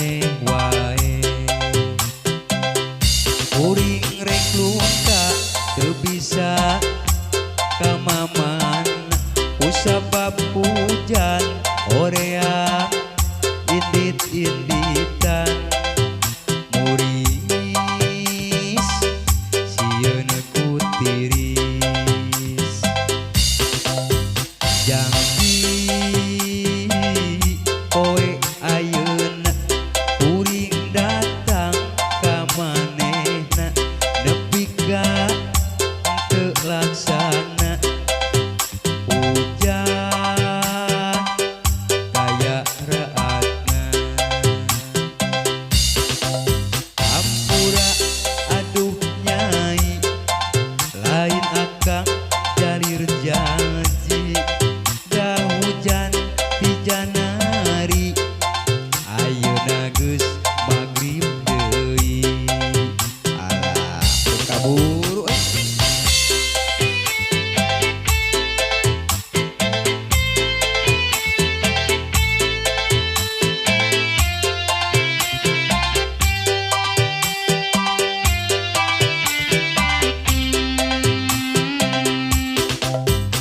Keneh wae kuring rek lunta teu bisa ka mamana kusabab hujan hoream indit-inditan muris sieun ku tiris janji poe ayeuna kuring datang ka manehna nepi ka teu laksana hujan kaya raatna. Hampura aduh nyai, lain akang jalir janji, da hujan ti janari ayeuna geus magrib deui. Alah, teu kaburu euy.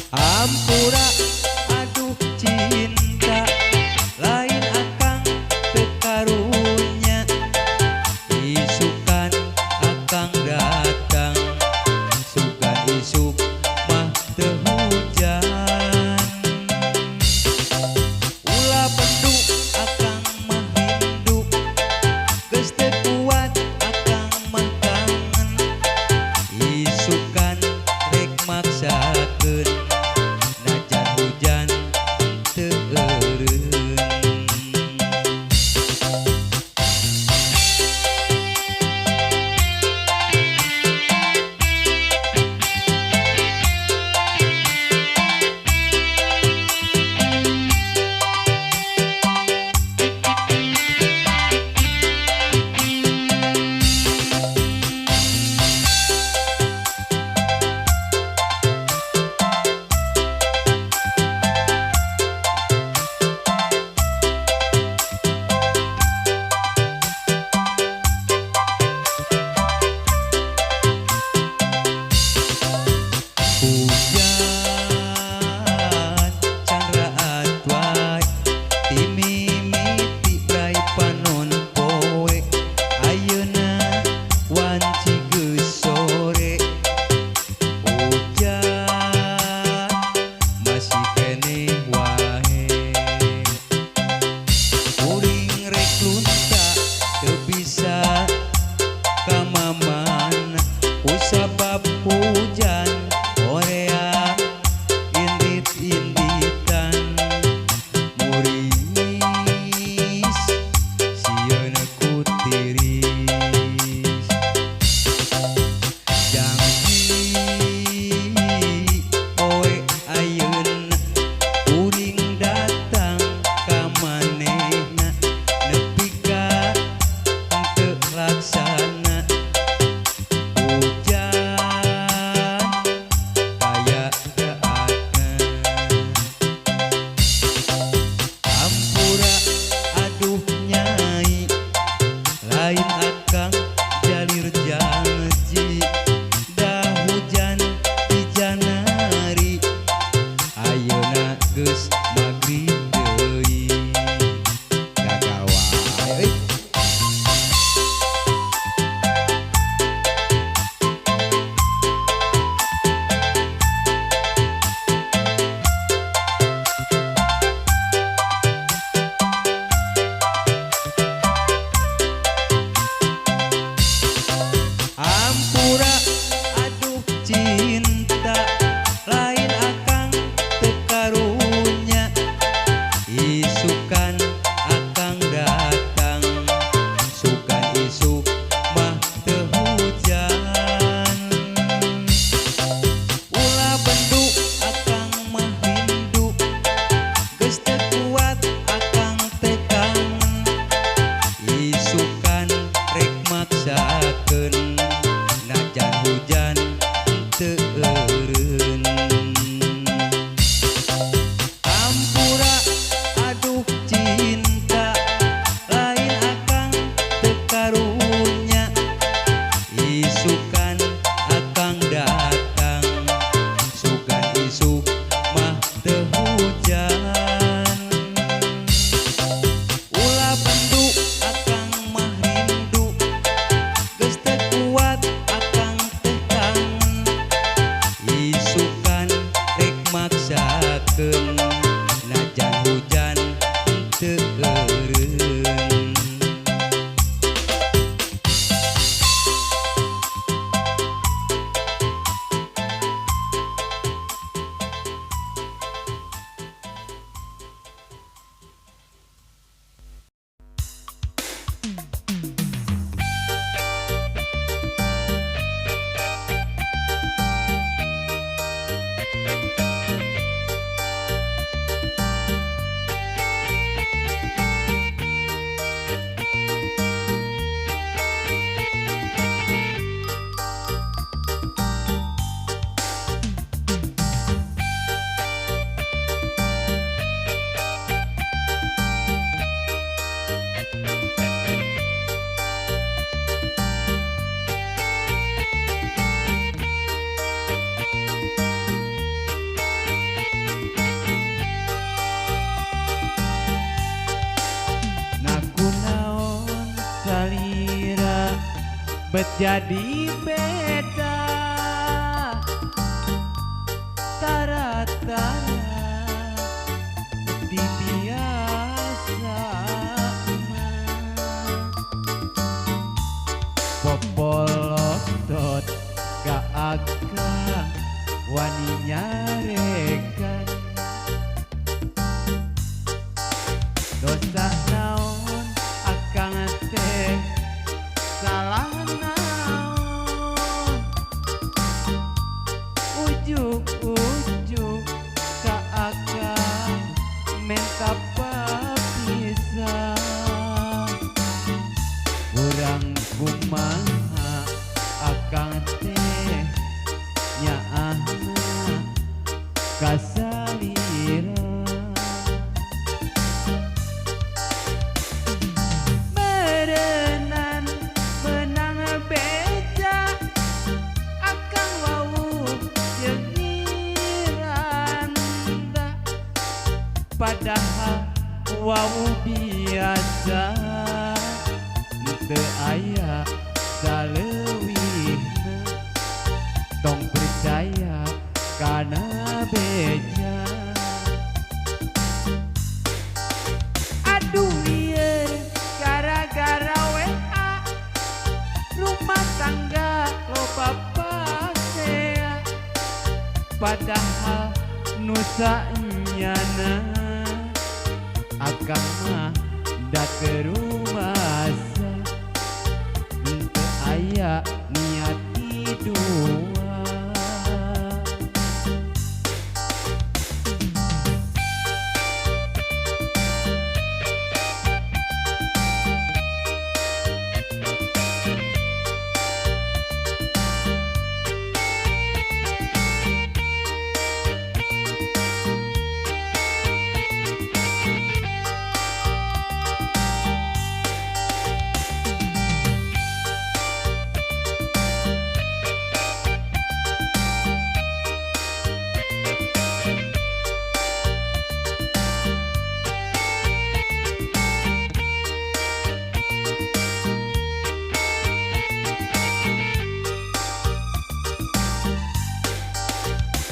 Hampura aduh cinta, lain akang teu karunya, isukan akang datang sugan isuk mah teu hujan. Ulah pendu akang mah rindu, geus teu kuat akang mah kangen, isukan rek maksakeun najan hujan teu eureun. bet jadi beda tara-tara di biasa mah. Popolotot ka akang wani nyarekan dosa naon akang teh salah naon ujug-ujug ka akang menta papisah urang kumaha akang teh nyaahna kasalira meureunan meunang beja akang wawuh jeung Miranda padahal wawuh biasa teu aya saleuwihna tong percaya kana beja. Aduh lieur gara-gara WA rumah tangga loba pasea padahal nu sanyana akang mah da teu rumasa teu aya niat dua.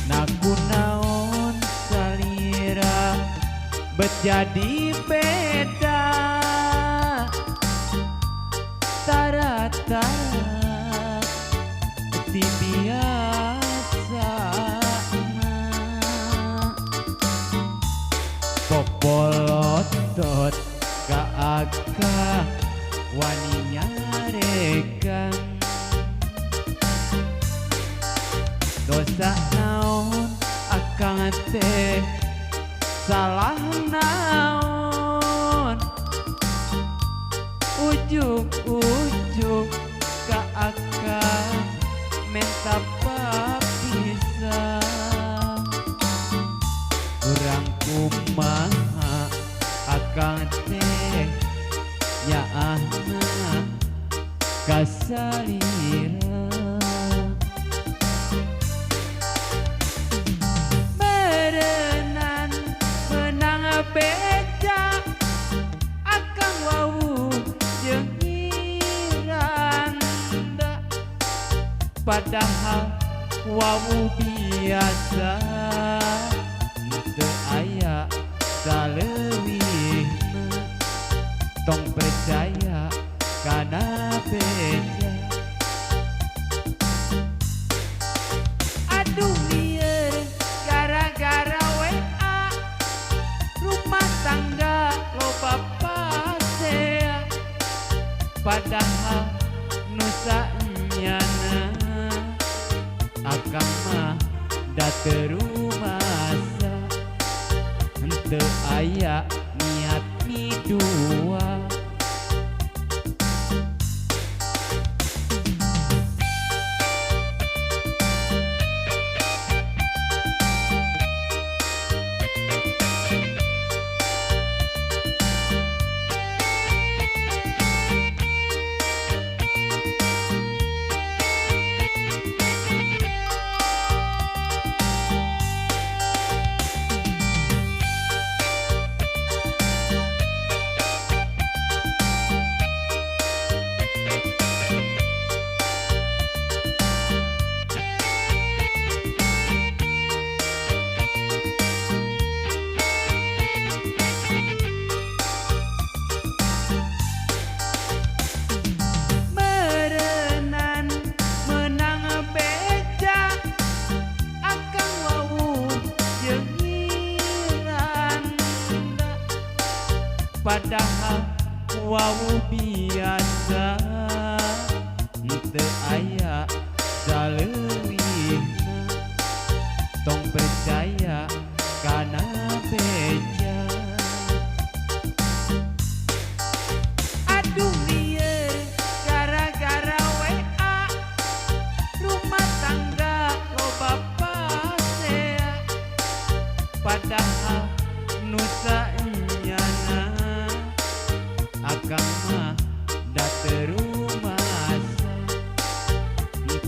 Nakunaon salira bet jadi beda tara-tara ti biasa mah. Popolotot ka akang wani nyarekan dosa naon akang teh salah naon ujug-ujug ka akang menta papisah urang kumaha akang teh nyaahna kasalira meureunan meunang beja akang wawuh jeung Miranda padahal wawuh biasa teu aya saleuwihna tong percaya kana beja. Aduh lieur gara-gara WA rumah tangga loba pasea padahal nu sanyana akang mah da teu rumasa teu aya niat midua.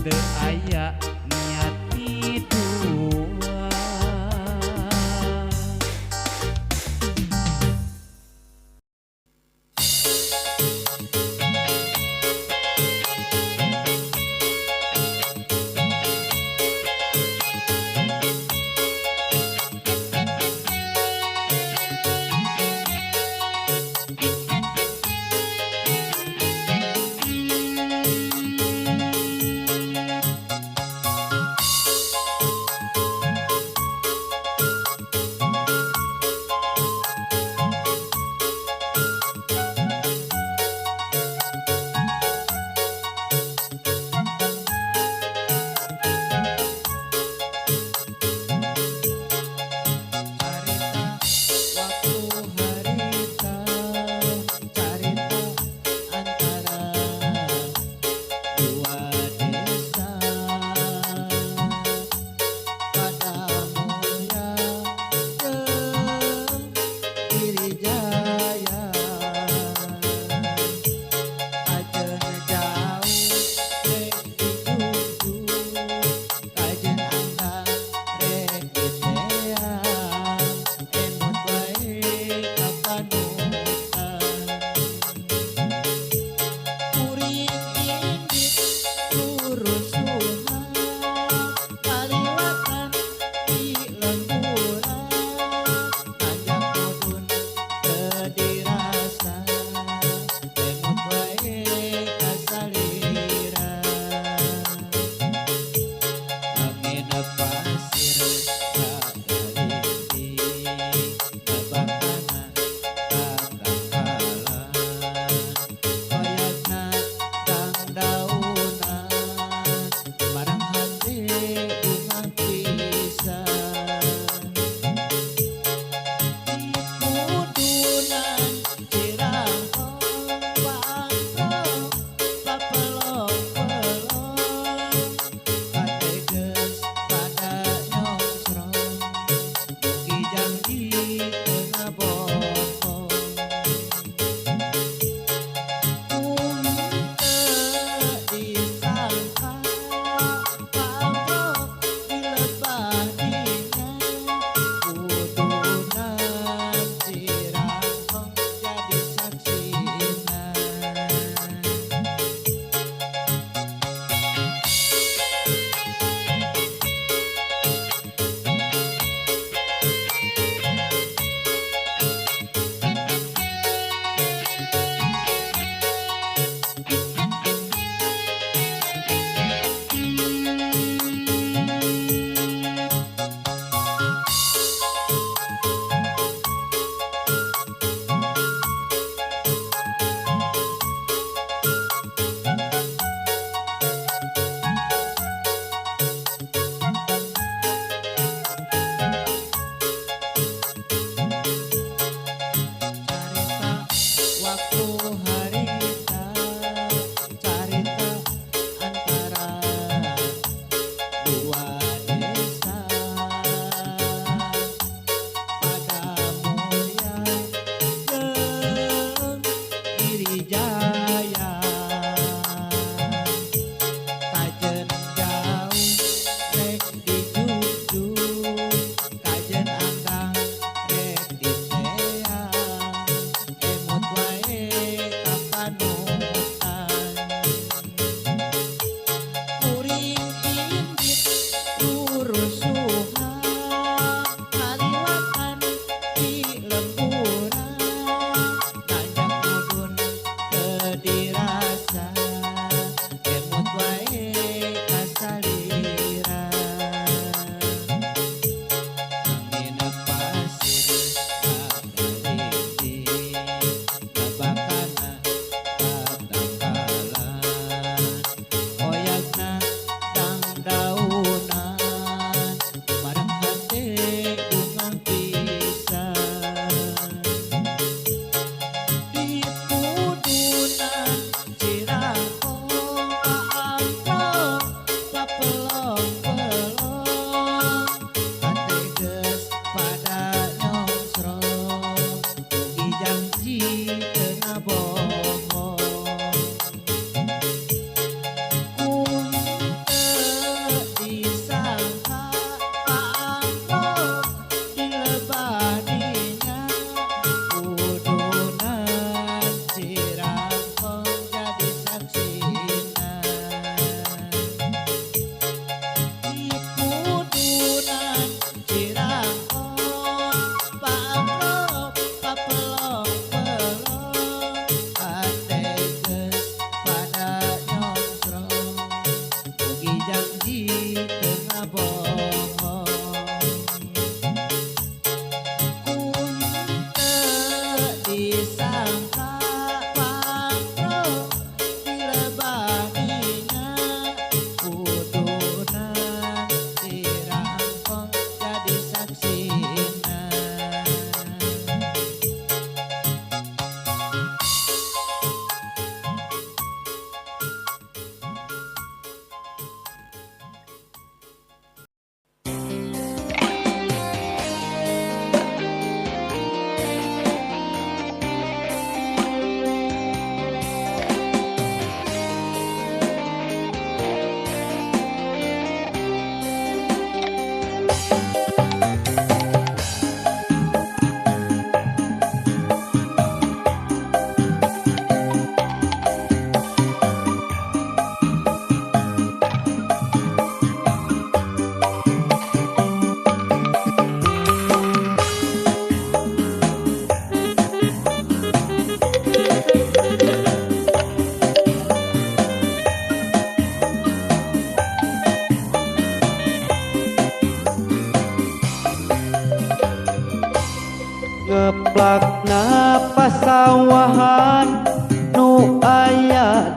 Teu aya niat midua.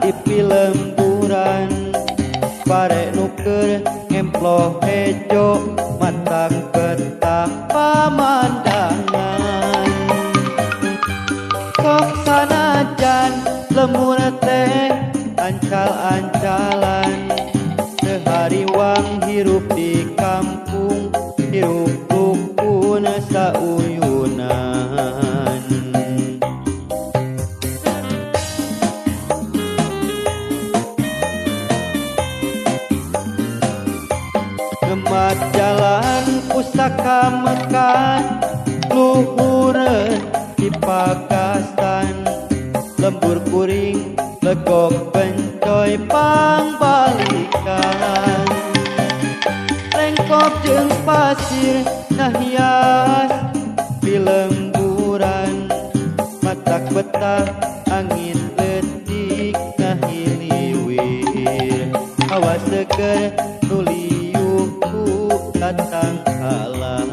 di pilemburan pare nu keur ngemploh hejo matak betah pamandangan. Sok sanajan lemur teh ancal-ancalan teu hariwang hirup di kampung hirup rukun sauyunan. Gemat jalan pusaka mekar luhureun di pagasan lembur kuring legok bencoy pangbalikan. Lengkop jeung pasir nahias di lemburan matak betah angin leutik ngahiliwir hawa seger nuliuh ku tatangkalan.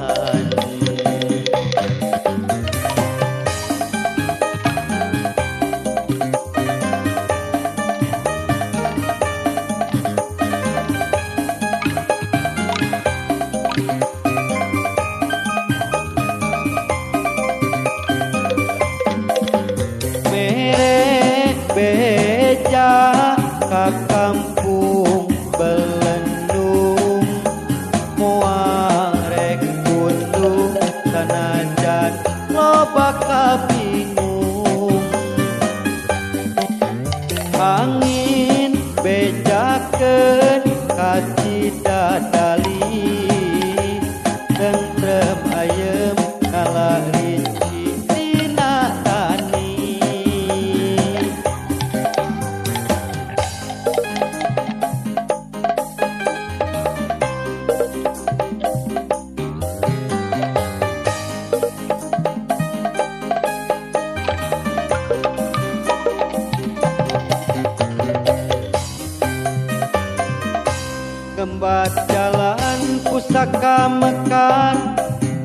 Mere beja ka kampung Belendung moal rek gunduh sanajan loba kabingung. Angin bejakeun ka Cidadali tentrem ayem ngalarici dina tani. Gembat jalan pusaka mekar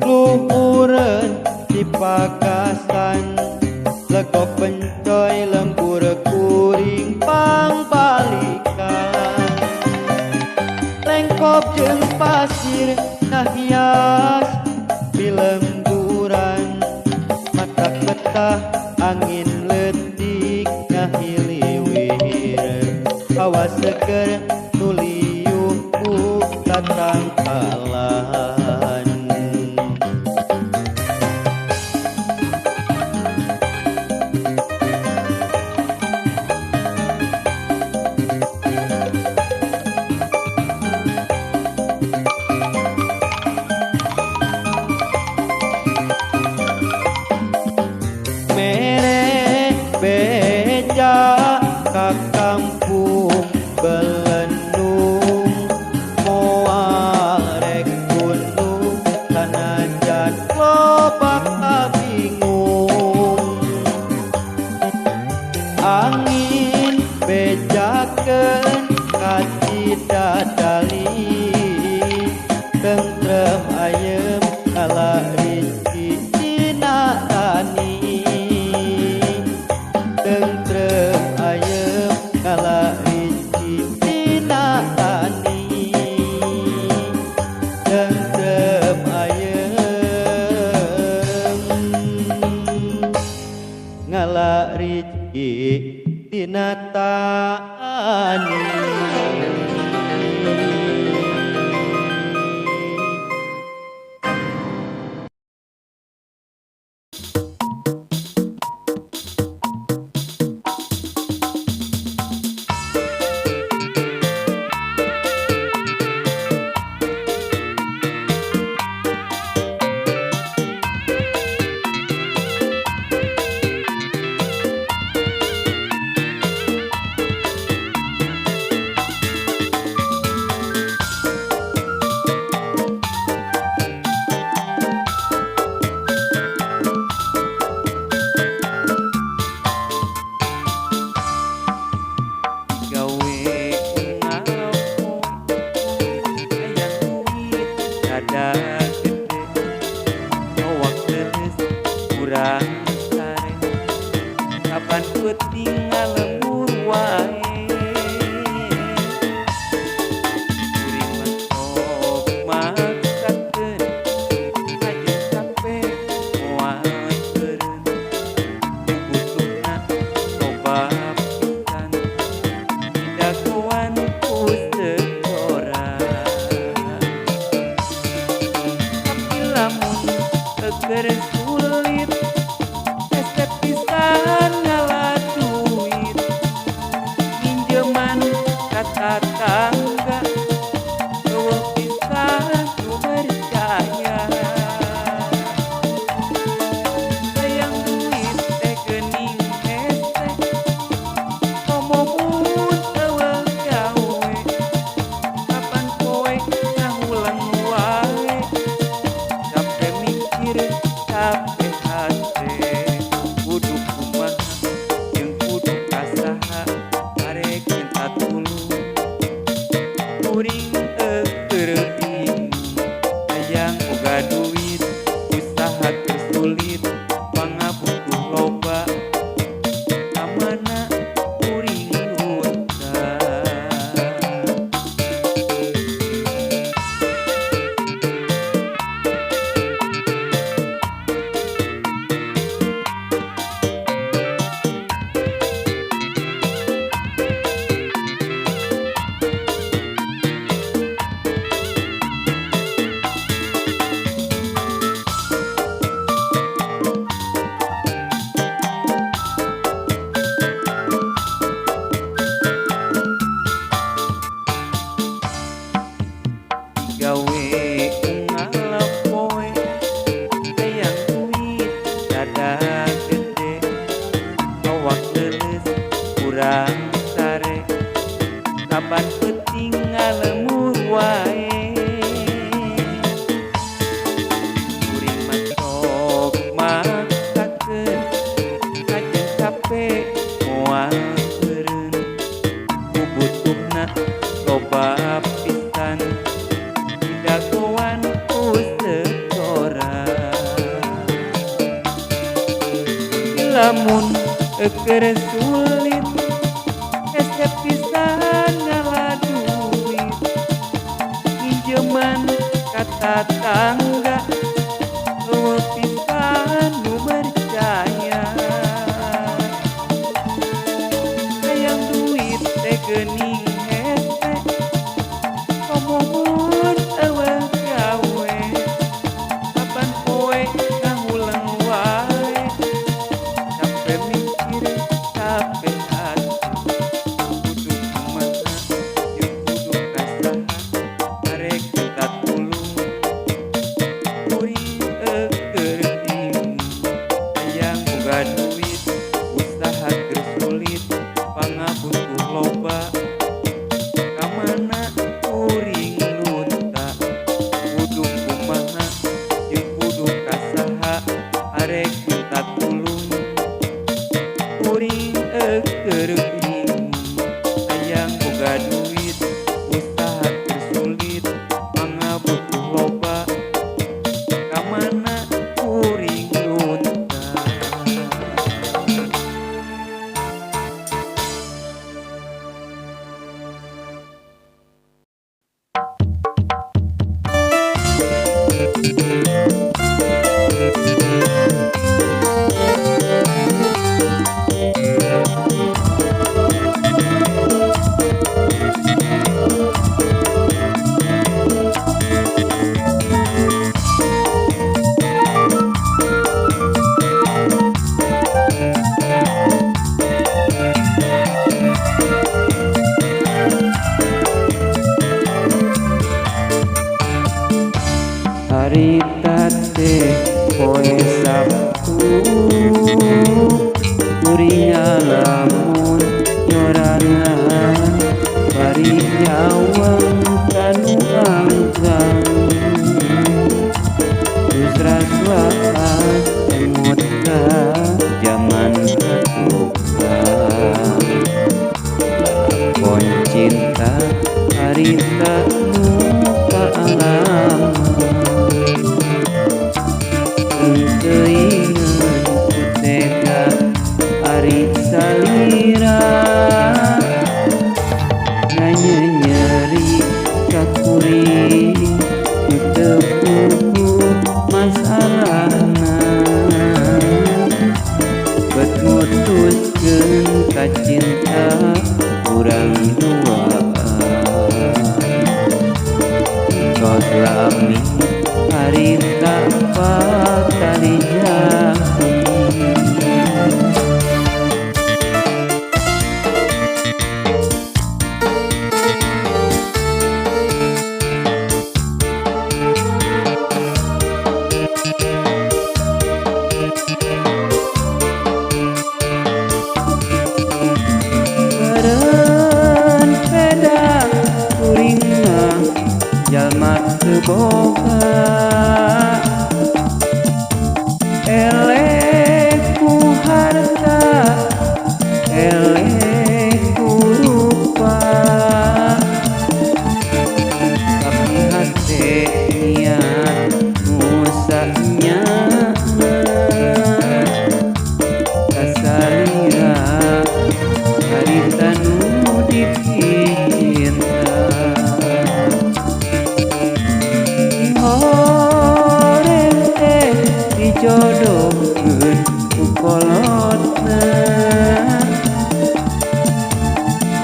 luhureun di pagasan legok bencoy lembur kuring pangbalikan. Lengkop jeung pasir nahias di lemburan matak betah angin leutik ngahiliwir hawa seger nuliuh ku tatangkalan. Mere beja ka kampung Belendung moal rek gunduh sanajan loba kabingung. Angin bejakeun ka Cidadali tentrem ayem ngalarici dina tani. Tentrem ayem ngalarici dina tani. Tentrem ayem ngalarici dina tani. Tatangga eueuh pisan nu percaya. Hayang duit teh geuning hese, komo mun eueuh gawe. Kapan poe ngahuleng wae, capek mikir capek hate. Kudu kumaha jeung kudu ka saha, arek minta tulung kuring keur bingung. Hayang boga duit usaha keur sulit, pangabutuh loba ka mana kuring lunta. Gawe unggal poe, hayang duit rada gede, awak leuleus kurang sare, saban peuting ngalemur wae. Kuring mah sok maksakeun, kajeun cape moal eureun, bubutuhna loba pisan, didagoan ku setoran. Lamun keur sulit, hese pisan ngala duit, minjeman ka tatangga eueuh pisan nu percaya. Hayang duit teh geuning hese, komo mun eueuh gawe. Saban poe ngahuleng wae, capek mikir capek hati. Kudu kumaha jeung kudu ka saha, arek minta tulung kuring keur bingung. Hayang boga duit usaha keur sulit, pangabutuh loba ka mana kuring lunta. Kudu kumaha jeung kudu ka saha, arek minta tulung kuring keur bingung. Hayang boga duit usaha keur sulit, pangabutuh loba ka mana kuring lunta. Harita teh poe Sabtu, kuring ngalamun nyorangan, bari nyawang kanu angkang. Tusras waas emot ka jaman katukang, lalakon cinta harita nu kaalaman. Teuingeun ku tega ari salira, nganyenyeri ka kuring nu teu puguh masalahna. Bet mutuskeun ka cinta urang duaan, tos lami harita patali jami.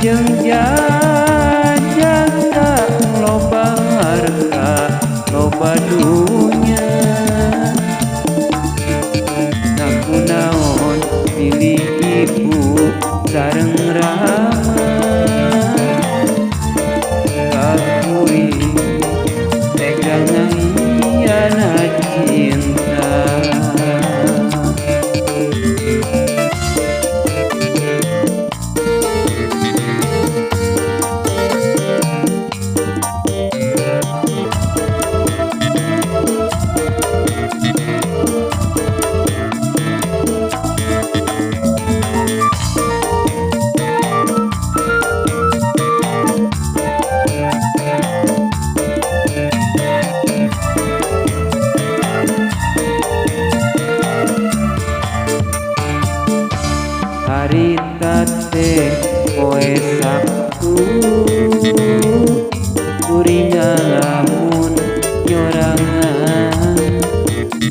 Jeung jajaka loba harta loba dunya. Nakunaon milih ibu sareng rama ka kuring tega ngahianat cinta. Harita teh poe Sabtu, kuring ngalamun nyorangan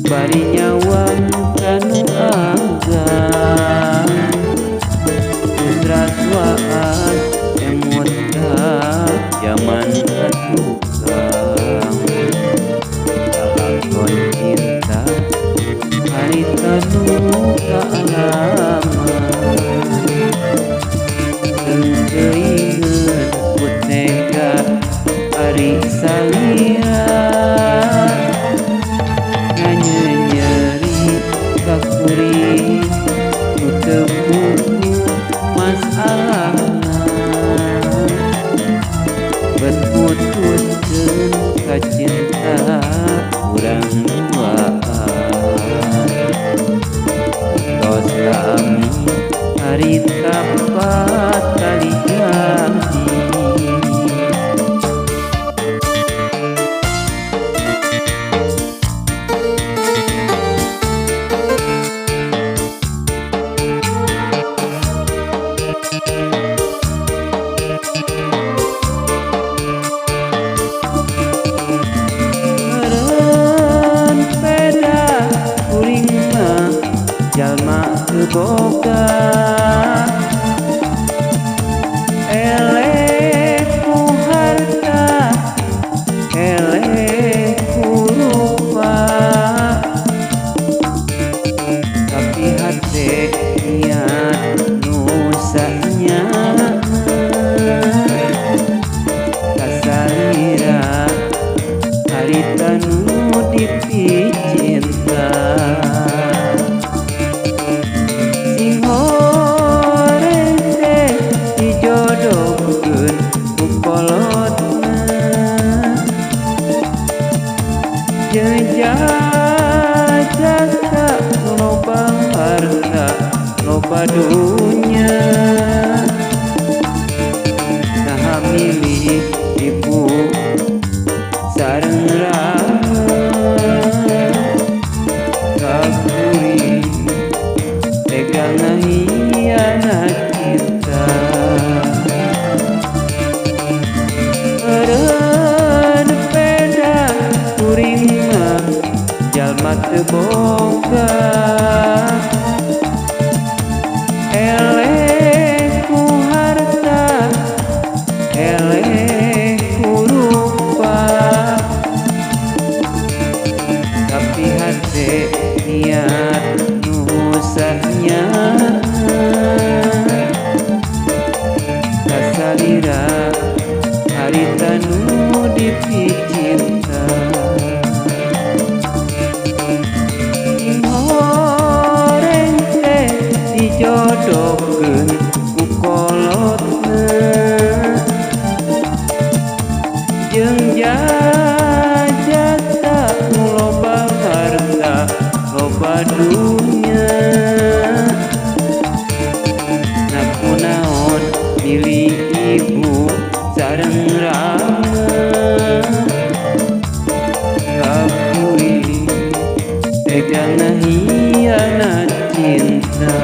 bari nyawang kanu agang. Tusras waas emut ka jaman ka tukang lalakon cinta harita nu kaalaman. Teuingeun ku tega ari salira nganyenyeri ka kuring nu teu puguh masalahna. Bet mutuskeun ka cinta urang duaan. Tos lami harita patali janji. Meureun peda kuring mah jalma teu boga, eleh ku harta eleh ku rupa, tapi hate niat nu sanyana kasalira harita nu dipicinta. Sing horeng teh dijodohkeun ku kolotna jeung jajaka loba harta loba dunya. Naha milih ibu sareng rama ka kuring tega ngahianat cinta. Eureun peda kuring mah jalma teu boga, eleh ku harta eleh ku rupa, tapi hate niat nu sanyana kasalira harita nu dipicinta. Sing horeng teh dijodohkeun ku kolotna jeung jajaka nu loba harta loba dunya. Nakunaon milih ibu sareng rama ka kuring tega ngahianat cinta.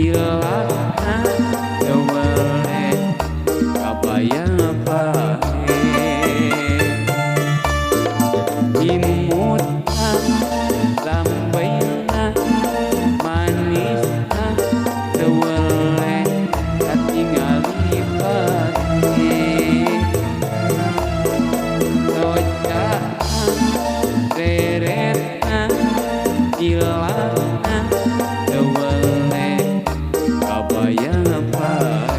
Cilakna teu weleh kabayang paeh. Imutna lambeina manisna teu weleh katingali paeh. Tocana reretna cilakna teu weleh kabayang paeh.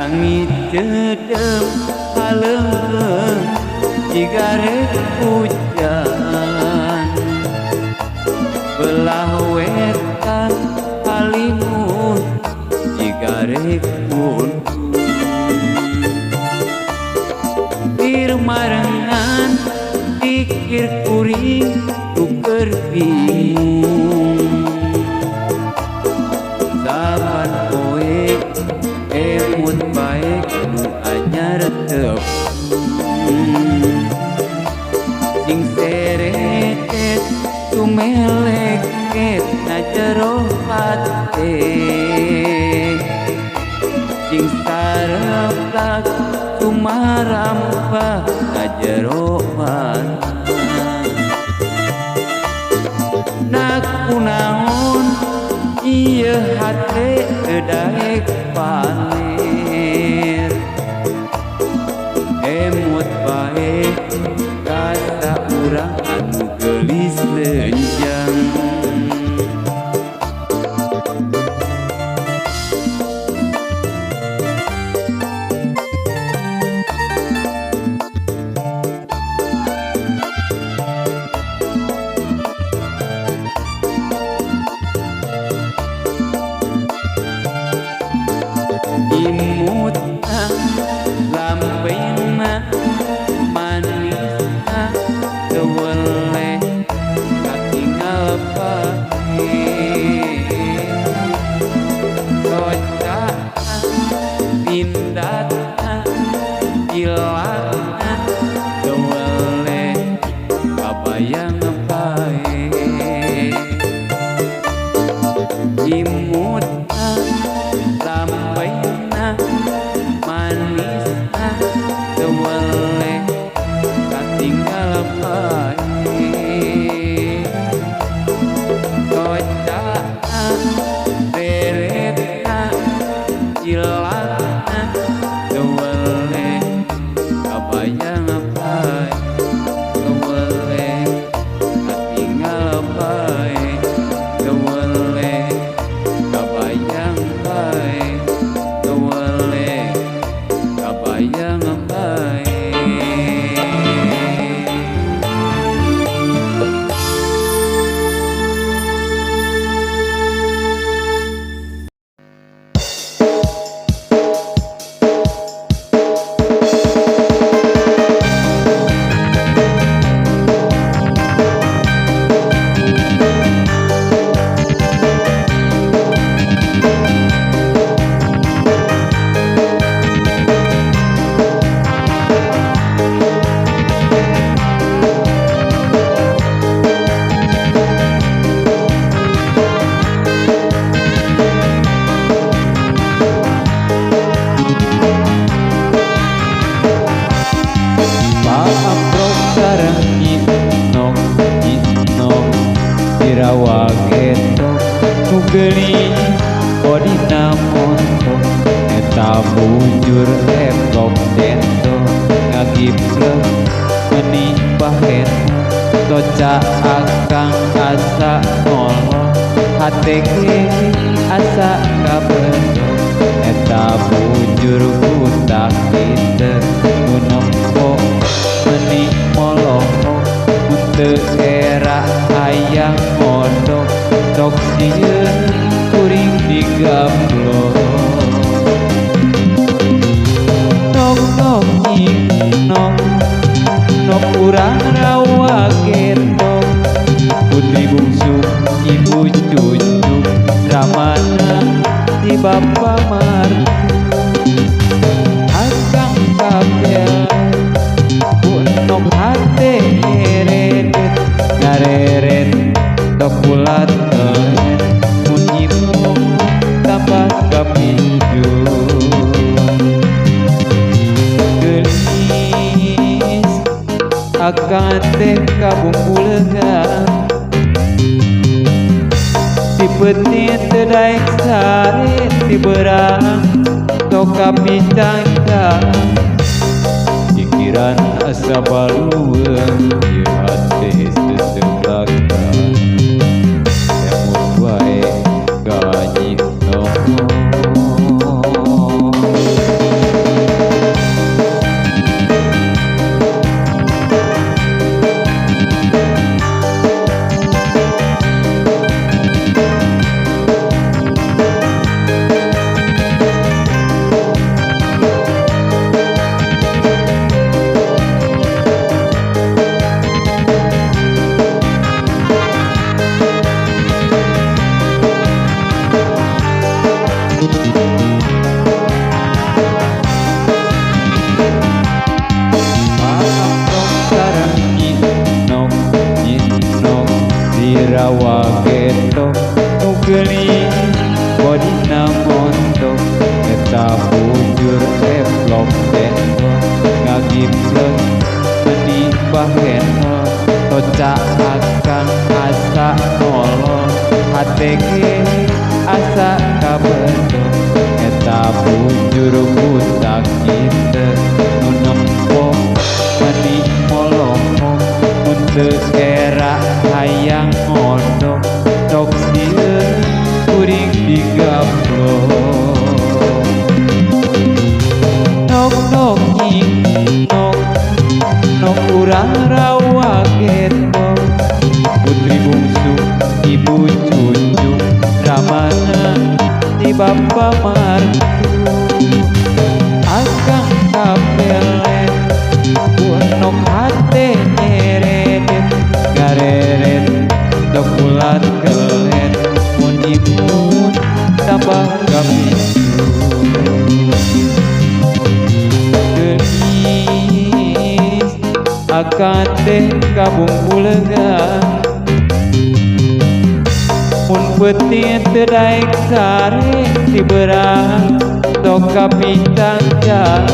Langit cedem halengkeung jiga rek hujan, belah wetan halimun jiga rek gunung. Pirmarengan pikir kuring nu keur bingung, saban poe emut bae nu anyar tepung. Sing seretet tumeleket na jero hate, sing sareplak tumarampah na jero mana. Nakunaon ieu hate teu daek pamer, emut bae ka saurang anu geulis lenjang. Imutna lambeina manisna teu weleh katingal paeh. Tocana pindatna cilakna teu weleh kabayang paeh. Imutna lambeina manisna teu weleh katinggal paeh. Tocana reretna cilakna teu weleh kabayang paeh. Teu weleh katinggal paeh, teu weleh kabayang paeh, teu weleh kabayang paeh. Paamprok sareng Nyi Nok, Nyi Nok dirawa getok nu geulis bodina montok, eta bujur leptop dento ngagiplek meuni bahen. Toca akang asa ngolok hate ge asa kabetok, eta bujur butak pinter nu nempo meuni sieun kuring digaplok. Nok nok nok nok urang rawa gendong, putri bungsu ibu cucu ramana di bapa martu. Akang kabel ku nok hate nyeredet ngareret tok bulat telet mun ibu tambah kapinjut. Geulis akang teh kabungkuleungan ti peuting teu daek sare ti beurang tok kapicangcang. Pikiran asa baluweung ieu hate seseblakan emut wae ka Nyi Nok. Rawa getok nu geulis bodina montok, eta bujur eplok tendok ngagipleng meni bahenol. Toca akang asa nolol hate ge asa kabetot, eta bujur butak kitu nu nempo meni molongok. Mun teu era hayang mondok tok sieun kuring digaplok. Nok nok nok nok urang rawa gendong, putri bungsu ibu cucu ramana di bapa martu. Akang kapelet ku nok hate nyeredet gareret tok ulat kelet mun ibu tambah kapicu. Geulis akang teh kabungkuleungan mun peuting teu daek sare ti beurang tok kapicangcang.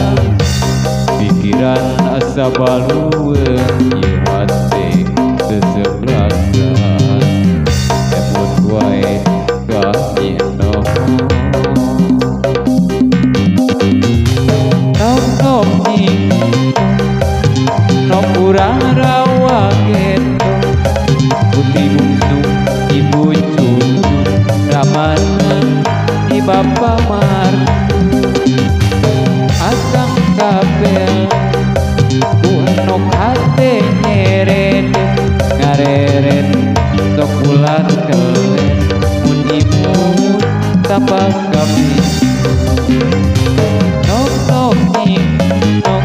Pikiran asa baluweung ieu hate seseblakan emut wae ka Nyi Nok. Nok nok nok urang rawa gendong, putri bungsu ibu cucu ramana di bapa martu. Akang kabel ku nok hate nyeredet ngareret tok ulat kelet mun ibu tambah kapicu. Nok nok nok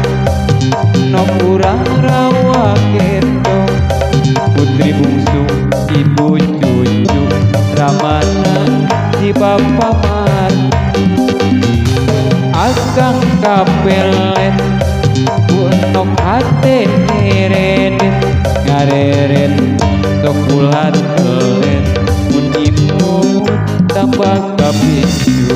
nok urang rawa gendong, putri bungsu ibu cucu ramana di bapa martu. Akang kapelet ku nok hate nyeredet ngareret tok ulat kelet mun ibu tambah kapicu.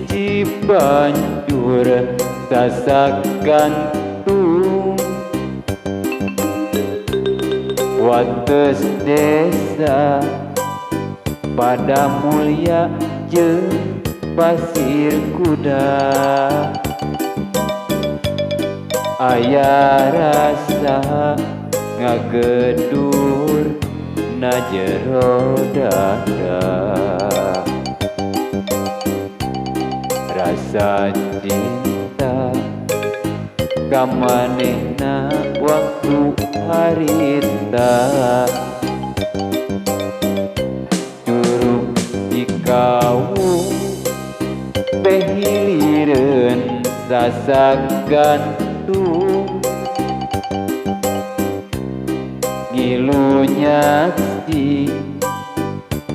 Cibanjur Luhur sasak gantung wates desa pada mulia jeung pasir kuda. Aya rasa ngagedur na jero dada, rasa cinta ka manehna waktu harita. Curug Cikaung pehilireun sasak gantung, ngilu nyaksi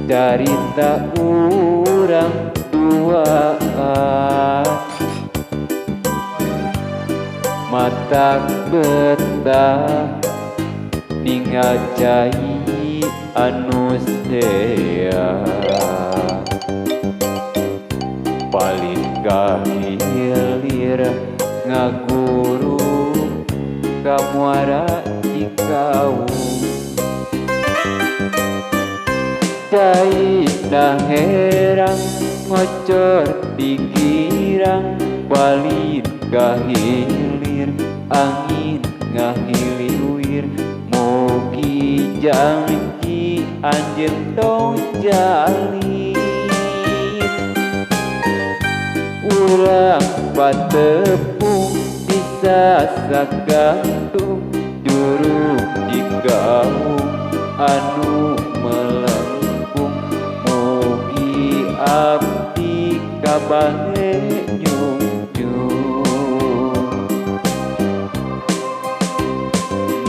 carita urang duaan. Matak betah ningal cai anu sea, palin ka hilir ngaguru ka muara Cikaung. Cai na herang ngocor di girang, palin ka hilir angin ngahiliwir. Mugi janji anjeun tong jalin, urang patepung bisa sagantung. Curug Cikaung anu melengkung, mugi abdi kabahe nyungjung.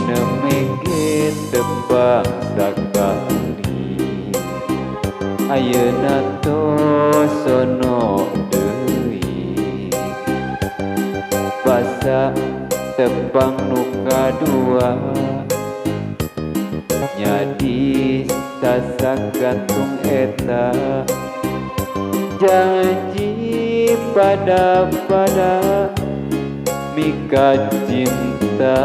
Nemege tebang sakali ayeuna tos sono deui, basa tebang nu kadua nyadi sasak gantung eta. Janji pada-pada mika cinta.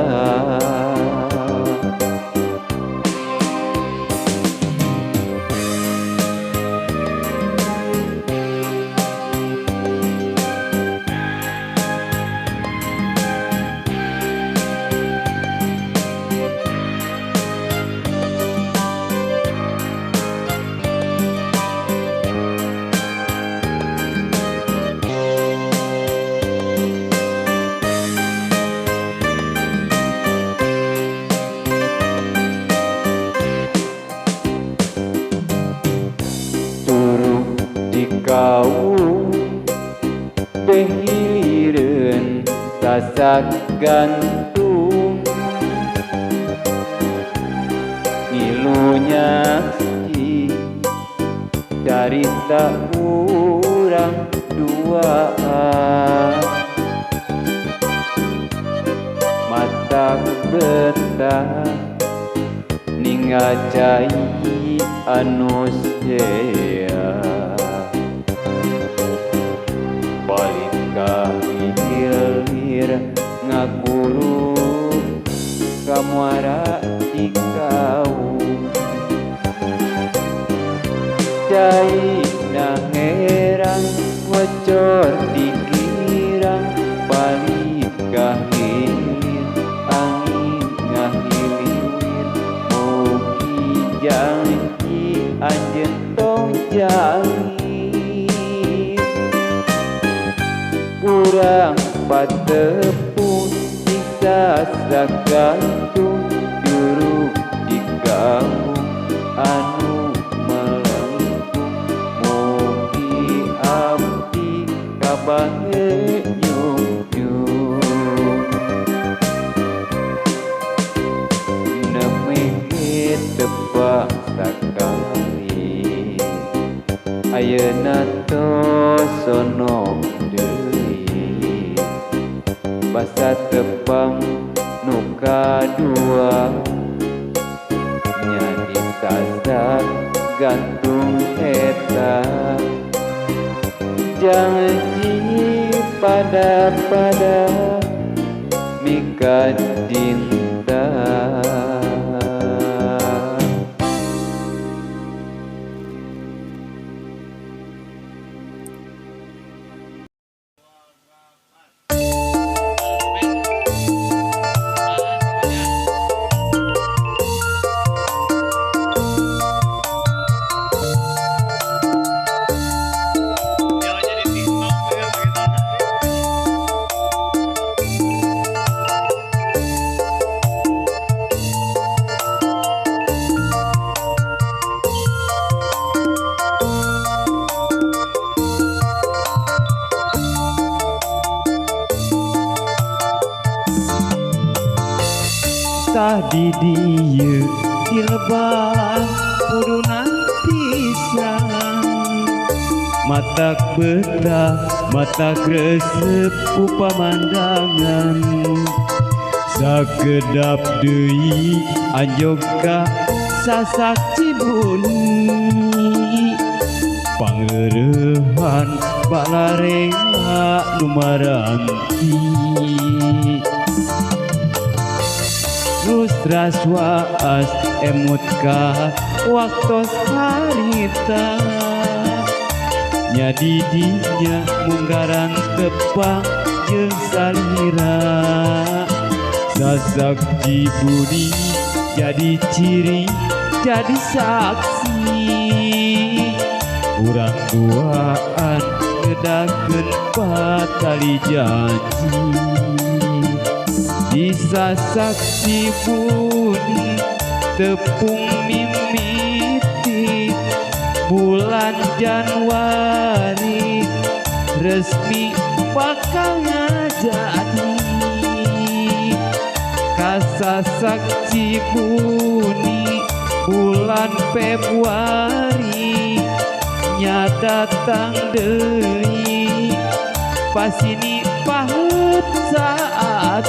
Curug Cikaung pehilireun sasak gantung, ngilu nyaksi carita urang duaan. Matak betah ningal cai anu sea, palin ka hilir ngaguru ka muara Cikaung. Cai na herang ngocor di girang, palin ka hilir angin ngahiliwir. Mugi janji anjeun tong jalin, urang patepung bisa sagantung. Curug Cikaung anu melengkung, mugi abdi kabahe nyungjung. Nemege tebang sakali ayeuna tos sono deui, basa tebang nu kadua nyadi sasak gantung eta. Janji pada-pada mika cinta. Tadi dieu di lebah pudunan pisan, matak betah matak resep ku pamandangan. Sakedap deui anjog ka sasak Cibuni, pangreurehan balarea nu maranti. Terus waas emut ka waktos harita, nya didinya munggaran tepang jeung salira. Sasak Cibuni jadi ciri jadi saksi, urang duaan ngedakeun patali janji. Disasak Cibuni tepung mimiti bulan Januari resmi bakal ngajadi. Kasasak Cibuni bulan Februari nya datang deui, pasini paheut saat.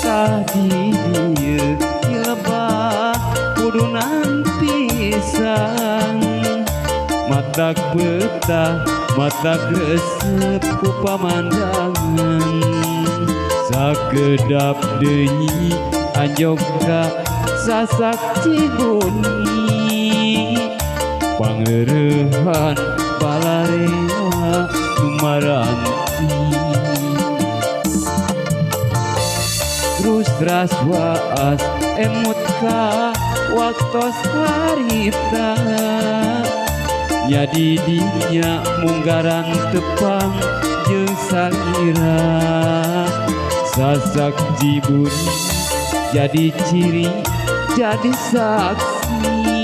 Tadi dieu di lebah pudunan pisan, matak betah matak resep ku pamandangan. Sakedap deui anjog ka sasak Cibuni, pangreurehan balarea nu maranti. Terus ras waas emut ka waktos harita, nya didinya munggaran tepang jeung salira. Sasak Cibuni jadi ciri jadi saksi,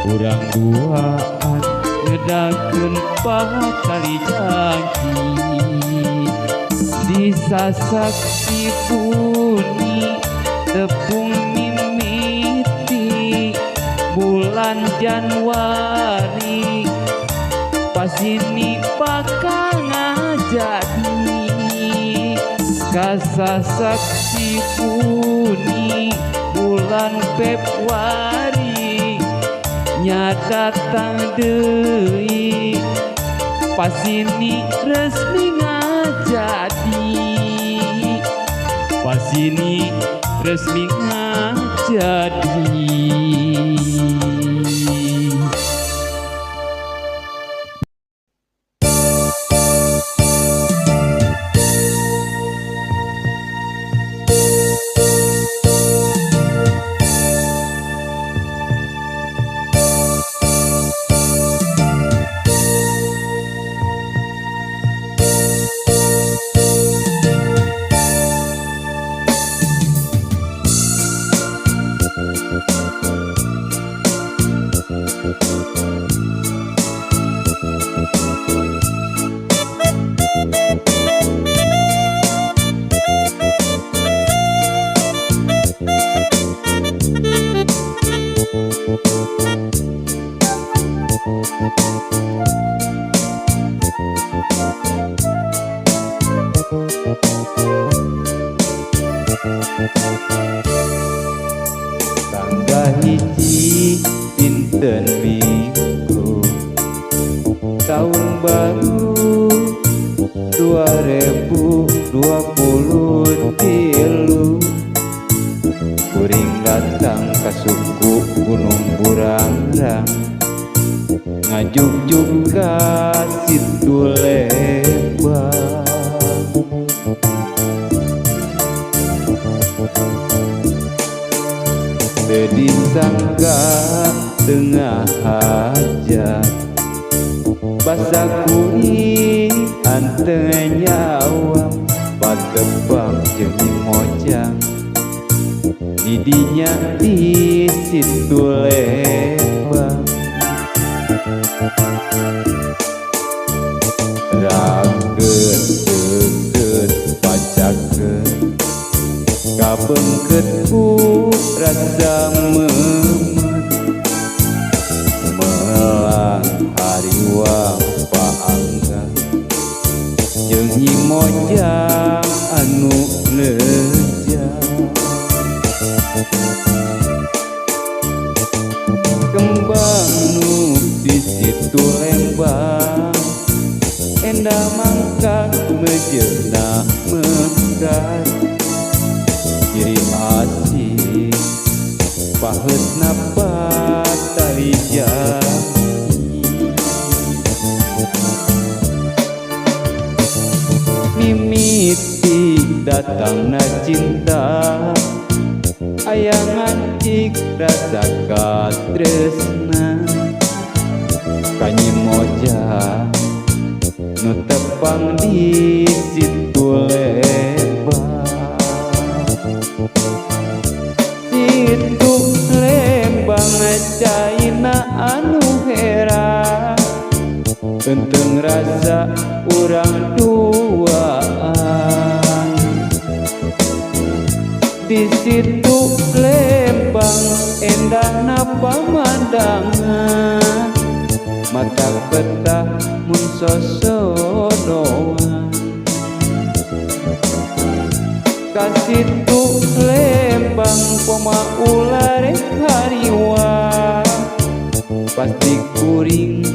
urang duaan ngedakeun patali janji. Disasak Cibuni tepung mimiti bulan Januari pasini bakal ngajadi. Kasasak Cibuni bulan Februari nya datang deui, pasini resmi ngajadi. Pasini resmi ngajadi. Tanggal 1 dinten Minggu tahun baru 2023, kuring datang ka suku Gunung Burangrang, ngajugjug ka Situ Lembang. Teu disangka tengah hajat, basa kuring anteng nyawa, patepang jeung Nyi Mojang di dinya di Situ Lembang. Raket deukeut pacakeut, kabeungkeut ku rasa memet, melang hariwang paangga jeung Nyi Mojang anu leja. Kembang nu di Situ Lembang endah mangkak mejeuna mekar, ciri asih paheutna patali jami. Mimiti datangna cinta, aya ngancik rasa katresna ka Nyi Mojang nu tepang di Situ Lembang. Situ Lembang caina anu herang, tenteng rasa urang duaan. Di Situ Lembang endahna pamandangan, mata betah mun sosodoan. Ka Situ Lembang koma ulah rek hariwang, pasti kuring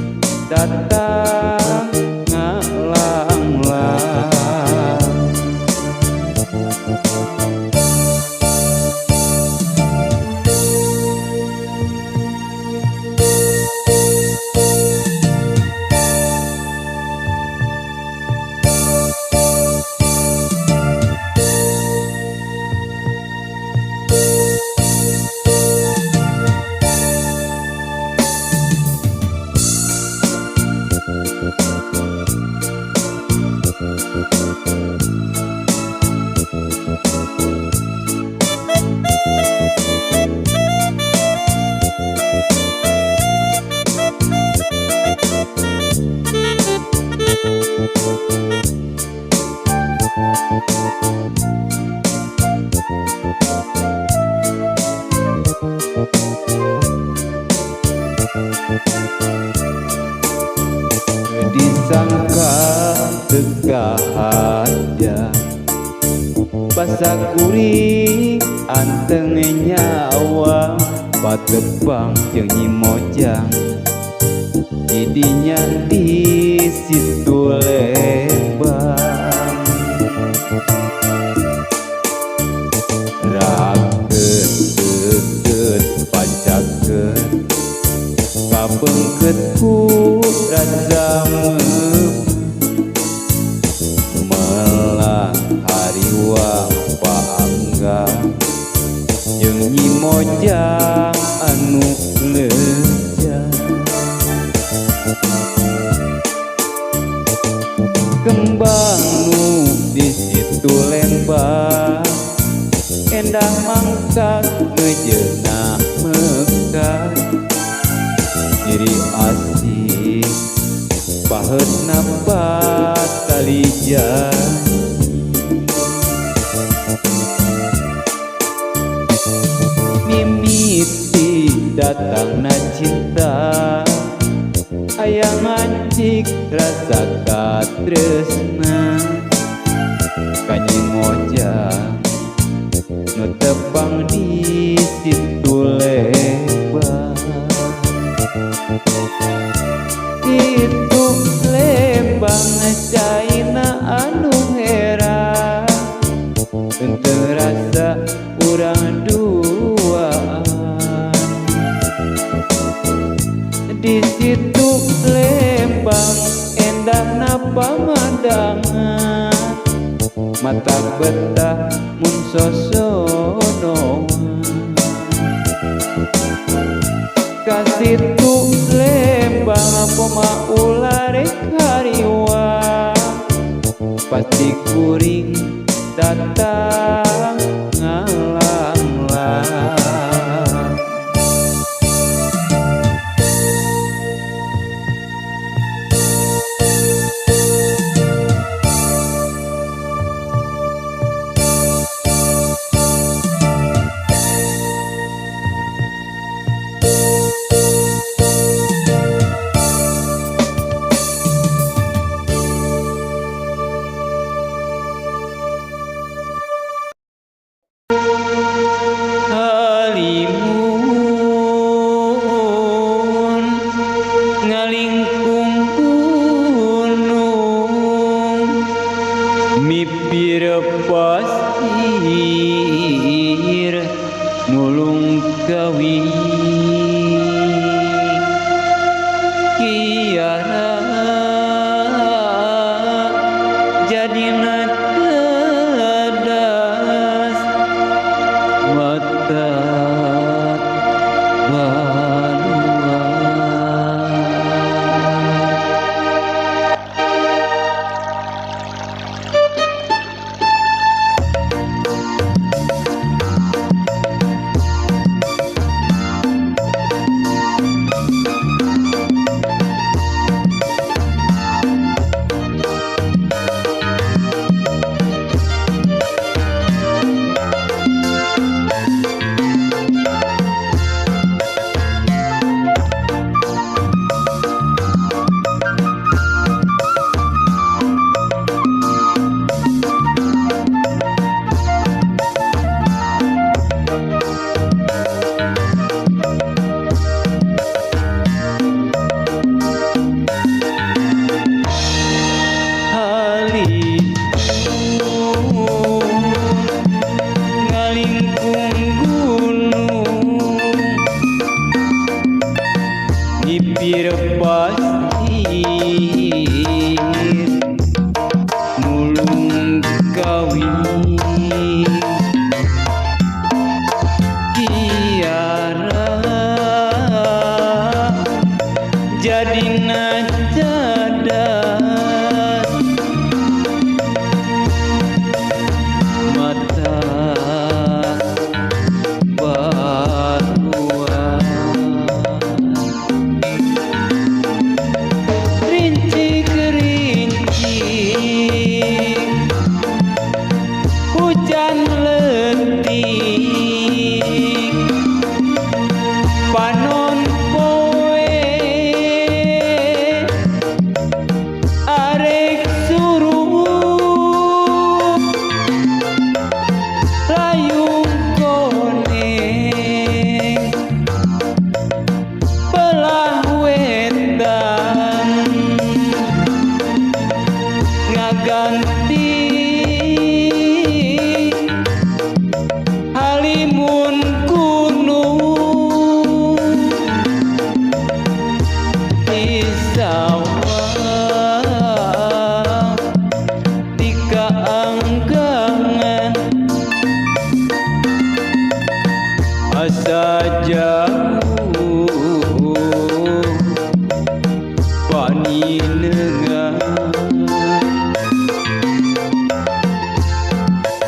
datang ngalanglang. Disangka teu haja, basa kuring anteng nyawa, patepang jeung Nyi Mojang di dinya di Situ Lembang. Raket deukeut pacakeut, kabeungkeut ku rasa melang hariwang paangga jeung Nyi Mojang anu leja. Kembang nu di Situ Lembang endah mangkak mejeuna mekar, ciri asih paheutna patali jami. Mimiti datangna cinta, aya Ngancik rasa katresna ka Nyi Mojang nu tepang di Situ Lembang. Situ Lembang caina anu herang, henteu rasa urang duaan. Di Situ Lembang endahna pamandangan, mata betah mun sosonoan. Ka Situ Lembang poma ulah rek hariwang, pasti kuring datang ngalanglang. Halimun ngalingkung gunung, mipir pasir nulung kawi kiara jadina cadas mata banua. Halimun ngalingkung gunung, ngipir pasir nulung kawi kiara jadina cadas mata banua. Rincik-rincik hujan letik, panon poe arek surup layung koneng belah wetan ngaganti halimun gunung. Di sawah di kaanggangan asa jauh paninengan.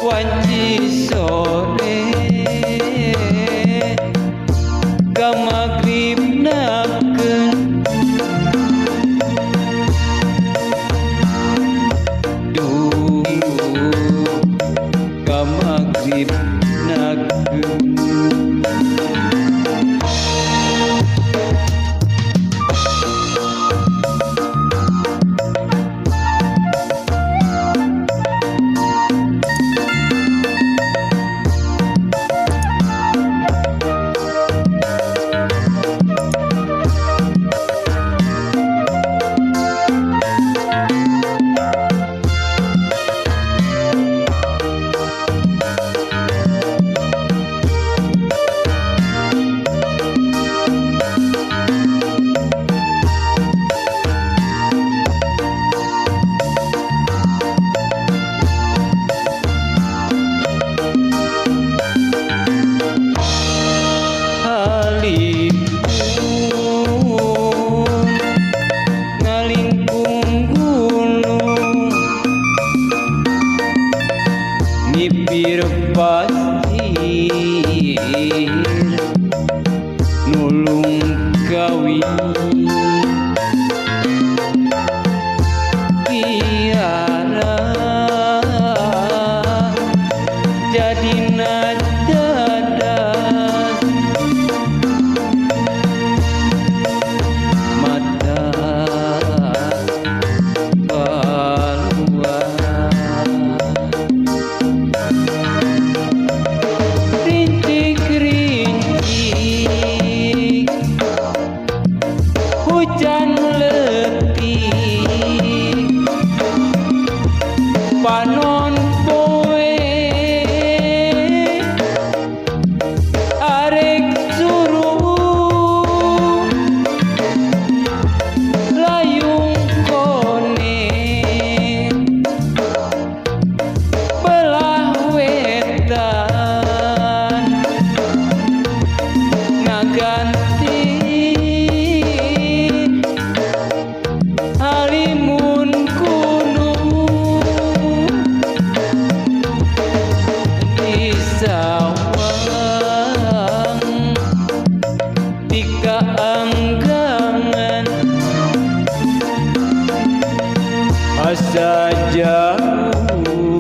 Wanci sore ka magrib nakeun, duh ka magrib nakeun. Asa jauh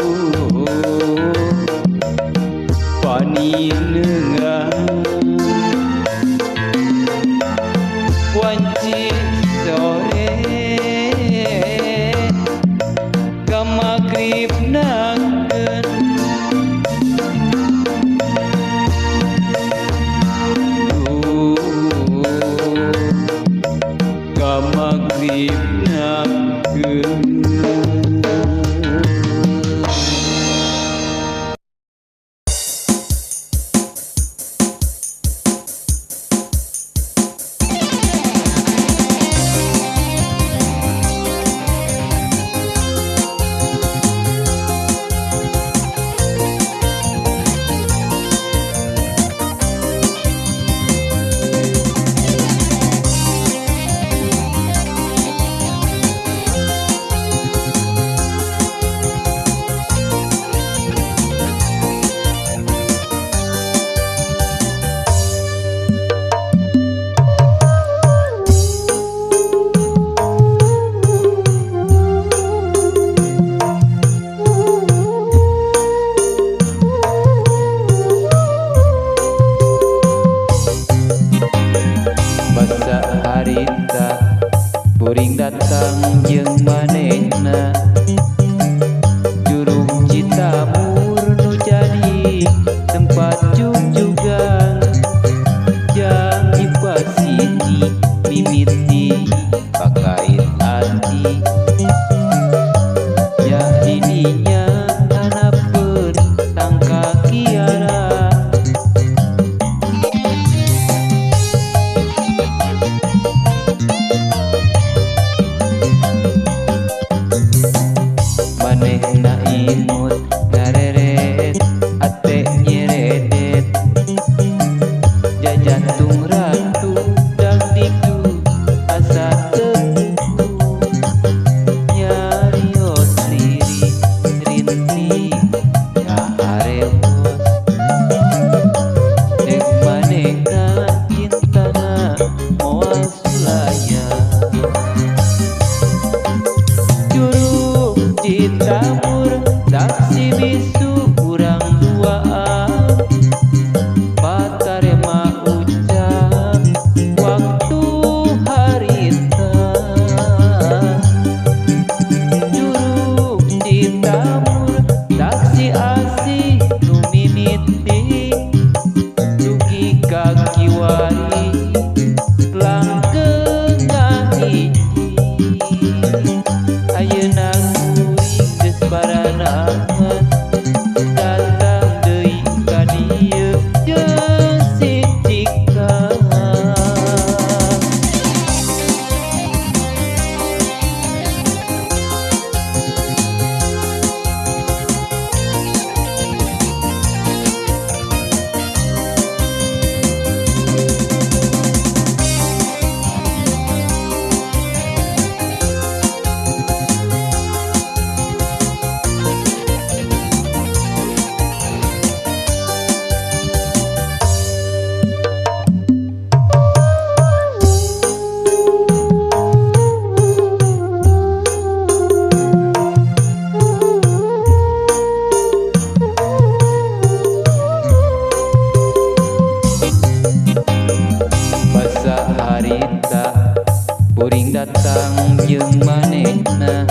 paninengan wanci sore ka magrib nakeun ka magrib nakeun. Basa harita kuring datang jeung manehna Curug Citamur nu jadi tempat jugjugan jang dipasiti mimiti pakait ati ya didinya anapeun tangka kiara. Manehna imut ngareret ate nyeredet jajantung ratu dagdiku asa teu nyarios lirik rinti kaharewos dek manehna cintana moal sulaya. Curug Citamur taksi bisu urang duaan patarema ucap waktu harita. Curug Citamur taksi asih nu mimiti dugi ka kiwari langgeng ngahiji. Ayeuna kuring geus baranangan datang deui ka dieu jeung si Cika. Basa harita kuring datang jeung manehna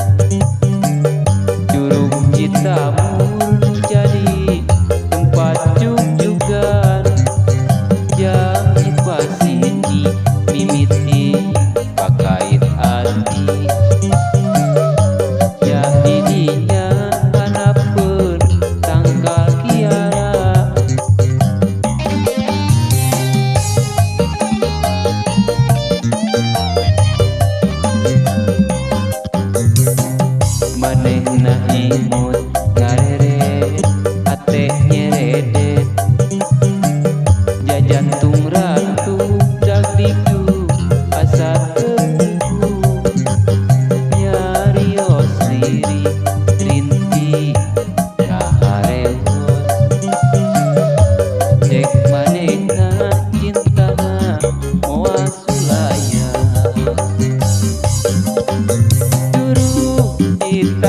Curug Citamur nu jadi tempat jugjugan jang dipasiti mimiti pakait ati ya didinya anapeun tangkal kiara. Manehna imut ngareret ate nyeredet jajantung ratu dagdiku asa teu nyarios lirik rinti kaharewos cek manehna cintana moal sulaya. Curug Citamur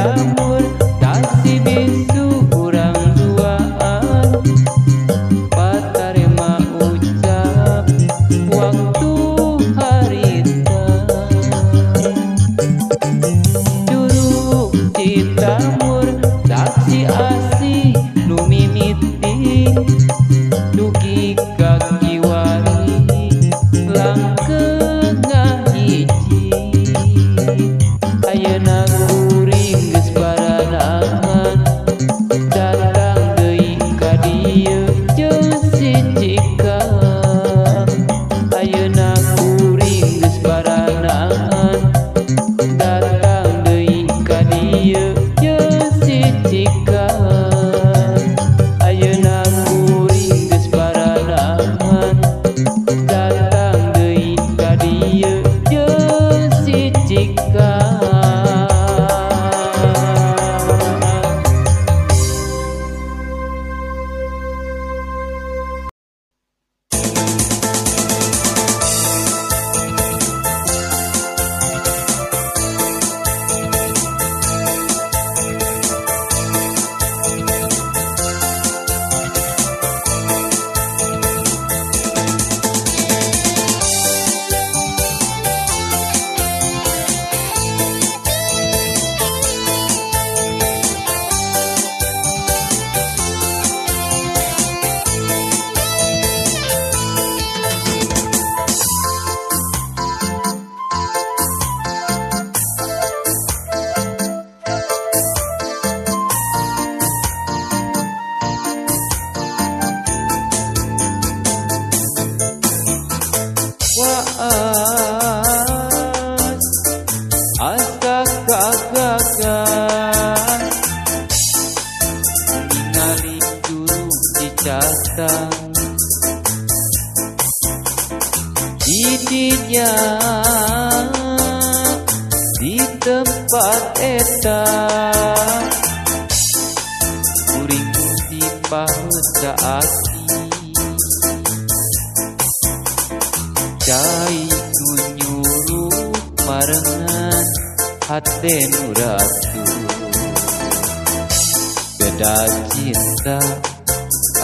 tingkah. Asa kagagan ningali juru cicatang didinya di tempat eta kuring dipaheut saati cai nu nyuruh marengan hate nu ratu beda cinta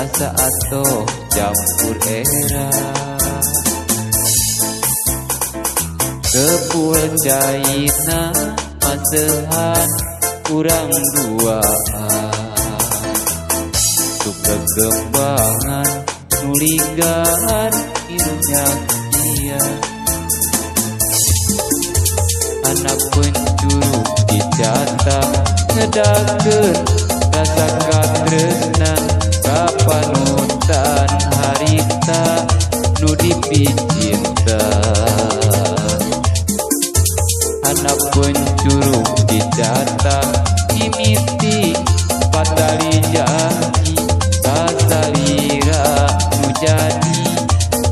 asa atoh campur era kepul caina masehan kurang duaan kekembangan nuligan irunnya anak pencuru dicatang ngedakeun rasa katresna kapanutan harita nu dipicinta. Anak pencuru dicatang mimiti patali janji kasalira nu jadi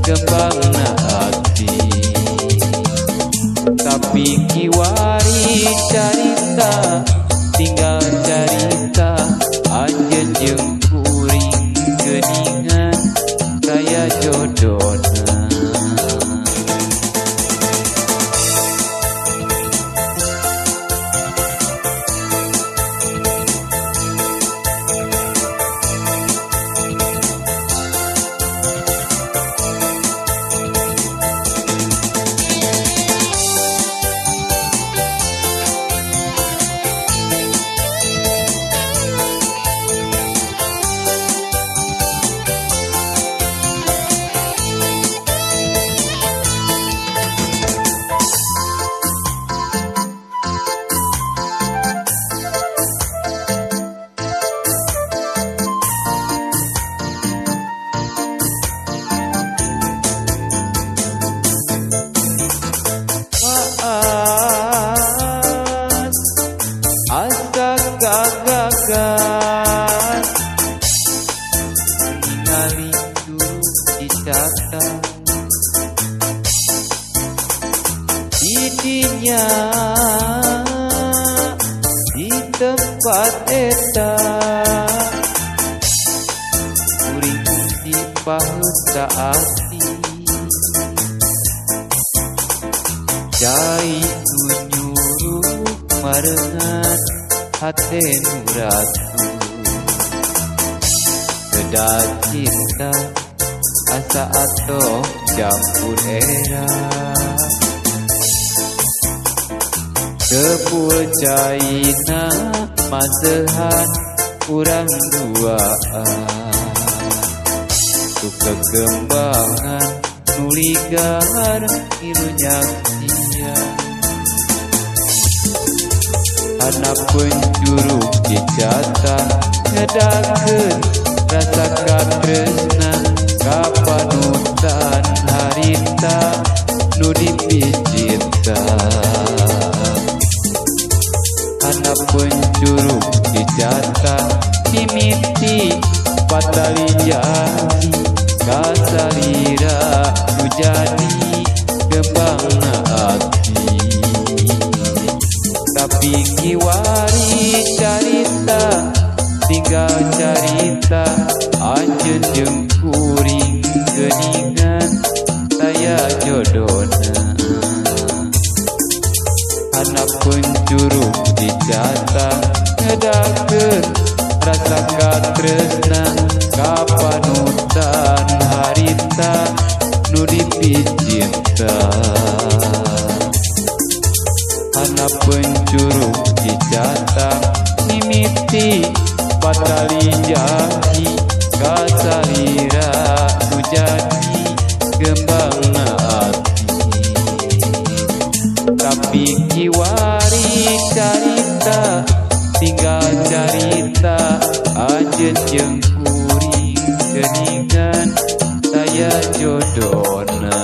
kembangna hati. Tapi kiwari carita tinggal carita anjeun jeung kuring geuningan kaya jodona. Asa gagagan ningali juru dicatang didinya di tempat eta kuring dipaheut saati cai nu nyuruh marengan hate nu ratu beda cinta asa atoh campur era kepul caina masehan urang duaan kekembangan nuligar irunyak sia. Anak penjuru dicatang ngedakeun rasa katresna kapanutan harita nu dipicinta. Anak penjuru dicatang mimiti patali janji kasalira nu jadi kembangna hati. Tapi kiwari carita tinggal carita anjeun jeung kuring geuningan taya jodona. Hanapun curug dicata ngedakeun rasa katresna kapanutan harita nu dipicinta. Hanapun curug dicata mimiti patali janji kasalira nu jadi gembangna ati. Tapi kiwari carita tinggal carita anjeun jeung kuring geuningan taya jodona.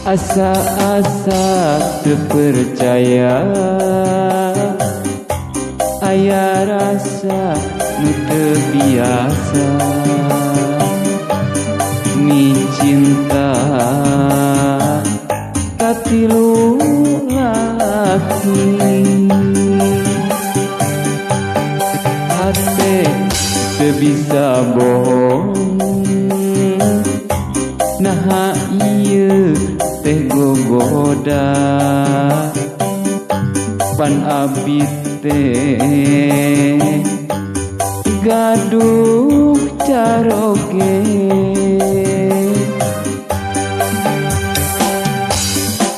Asa-asa teu percaya aya rasa nu teu biasa mi cinta katilu laki hate teu bisa bohong naha ieu teh gogoda pan abi teh gaduh caroge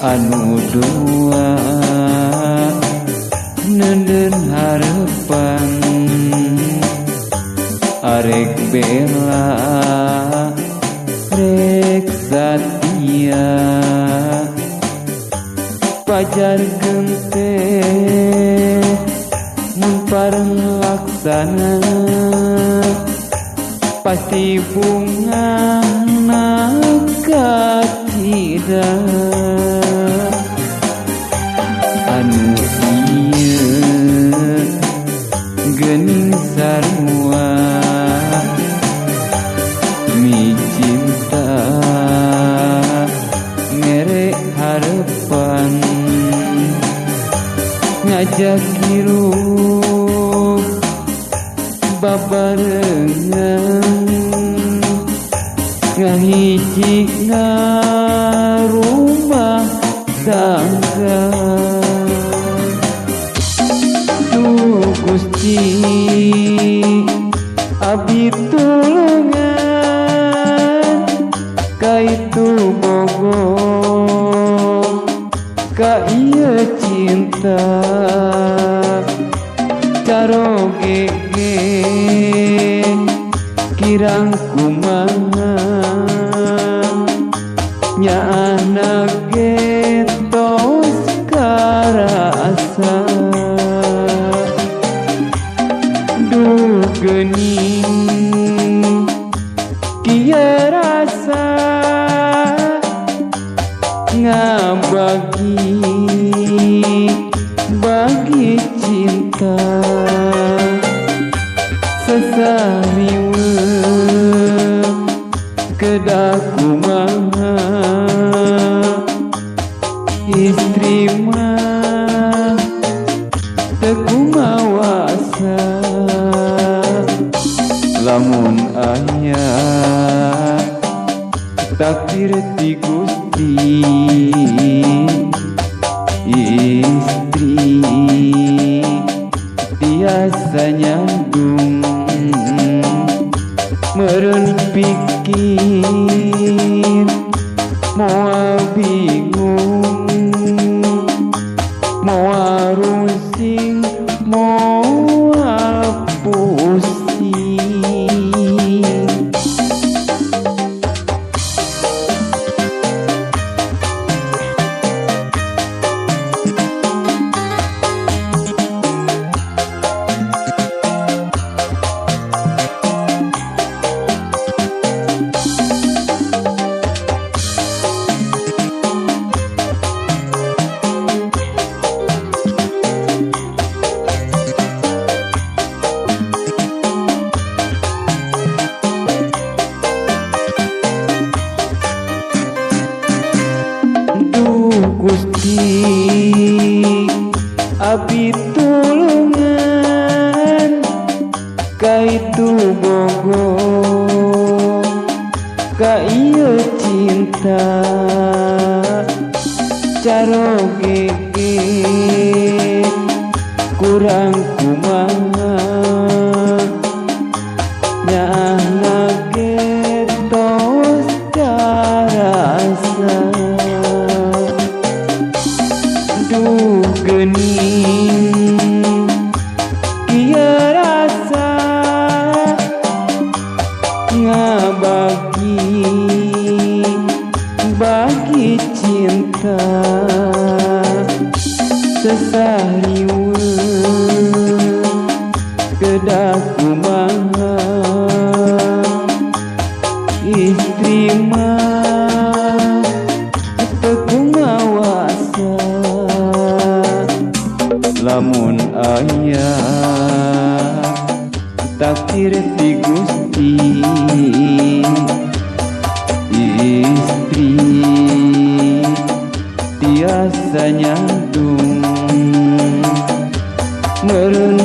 anu dua neundeun harepan arek bela rek satia pajar gente mun pareng laksana pasti bunga nakacida anu ieu geuning sarua mi cinta mere harepan ngajak hirup babarengan ngahiji ngarumah tangga. Duh Gusti abi tulungan kaitu bogo ka ieu cinta caroge ge kirang kumaha nyaahna ge tos karasa. Duh geuning kieu rasa ngabagi bagi cinta sesariweuh kedah kumaha istri mah teu kumawasa lamun aya takdir ti Gusti istri biasa nyandung Meureun pikir moal bingung, moal rusing, moal pusing. Gusti abi tulungan ka itu bogo ka ieu cinta caroge kurang kumaha nyaahna ge tos karasa. Duh geuning kieu rasa ngabagi bagi cinta sesah riweuh kedah kumaha istri mah teu kumawasa. Lamun aya takdir ti Gusti istri tiasa nyadung meureun